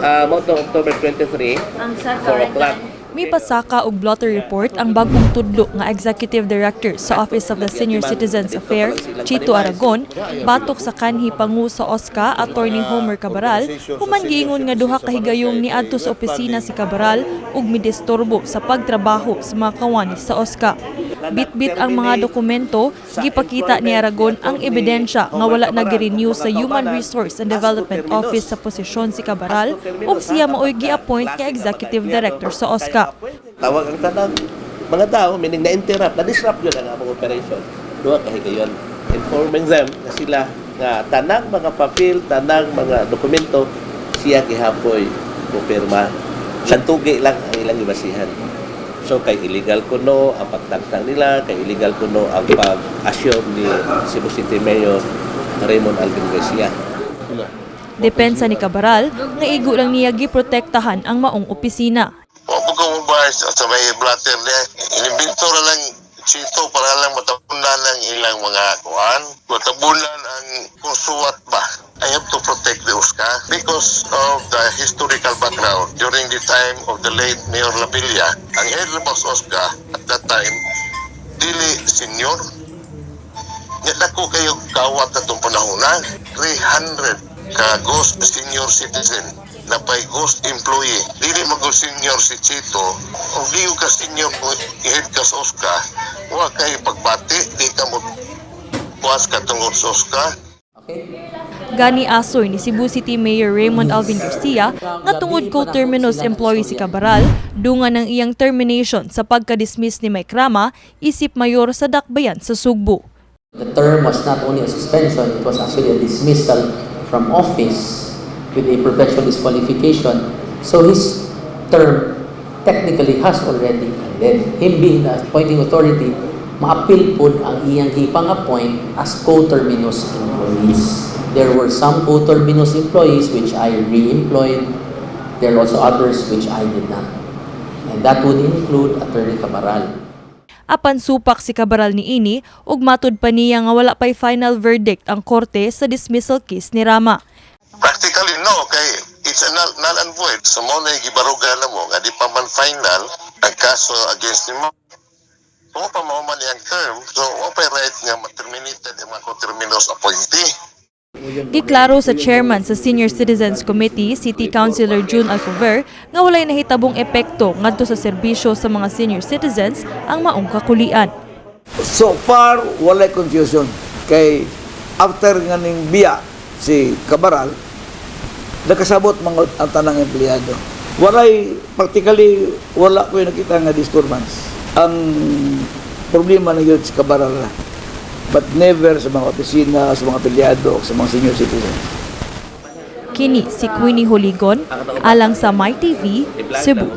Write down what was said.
Mao to October 23, 4 o'clock. Mipasaka og blotter report ang bag-ong tudlo nga Executive Director sa Office of the Senior Citizens Affairs, Chito Aragon, batok sa kanhi pangu sa OSCA, Attorney Homer Cabral, human giingon nga duha ka higayong niadto sa opisina si Cabral ug midisturbo sa pagtrabaho sa mga kawani sa OSCA. Bitbit ang mga dokumento, gipakita ni Aragon ang ebidensya nga wala nag-renew sa Human Resource and Development Office sa posisyon si Cabral ug siya maoy gi-appoint nga Executive Director sa OSCA. Tawag ang tanang mga tao, meaning na-interrupt, na-disrupt yun ang among operation. Duha ka higayon. Informing them na sila nga tanang mga papel, tanang mga dokumento, siya gihapoy pirma. Santugi lang ang ilang gibasihan. So kay illegal kuno ang pagtangtang nila, kay illegal kuno ang pag-assume ni Cebu City Mayor Raymond Alvin Garcia. Depensa ni Cabral nga igo lang niya giprotektahan ang maong opisina. Wa ko ko ba sa may blatter niya. Inimbento ra lang Chito para lang matabunan ang ilang mga kuan. Matabunan ang kung suwat ba. I have to protect the OSCA because of the historical background. During the time of the late Mayor Labilla, ang head of OSCA at that time, dili senior. Nya dako kayo kawat atong panahona. 300 ka ghost senior citizen na pay ghost employee. Dili magul senior si Chito. Kung di ka senior kung i-head ka sa OSCA, wa kay pagbati, di ka mo buwas ka tungod sa OSCA. Gani asoy ni Cebu City Mayor Raymond Alvin Garcia nga tungod co-terminus employee si Cabral, dungan ang iyang termination sa pagka-dismiss ni Mike Rama isip mayor sa Dakbayan sa Sugbo. The term was not only a suspension, it was actually a dismissal from office with a perpetual disqualification. So his term technically has already ended. Him being the appointing authority, maapil pod ang iyang gipang-appoint as co-terminus employees. There were some co-terminus employees which I re-employed. There are also others which I did not. And that would include Attorney Cabral. Apan supak si Cabral niini ug matud pa niya nga wala pay final verdict ang korte sa dismissal case ni Rama. Practically no, kay it's a null and void. So mao na gibaruga na mo nga di pa man final ang kaso against nimo. Kung pa mao man iyang term, so wa pay right nga ma-terminated ang mga co-terminus appointee. Giklaro sa chairman sa Senior Citizens Committee, City Councilor June Alcover, nga walay nahitabong epekto ngadto sa serbisyo sa mga senior citizens ang maong kakulian. So far, walay confusion. Kay after nga ning biya si Cabral, nakasabot mga ang tanang empleyado. Walay, practically, wala ko yung nakita nga disturbance. Ang problema na yun si Cabral na. But never sa mga opisina, sa mga empleyado, sa mga senior citizens. Kini si Queenie Holigon, alang sa MyTV, Cebu.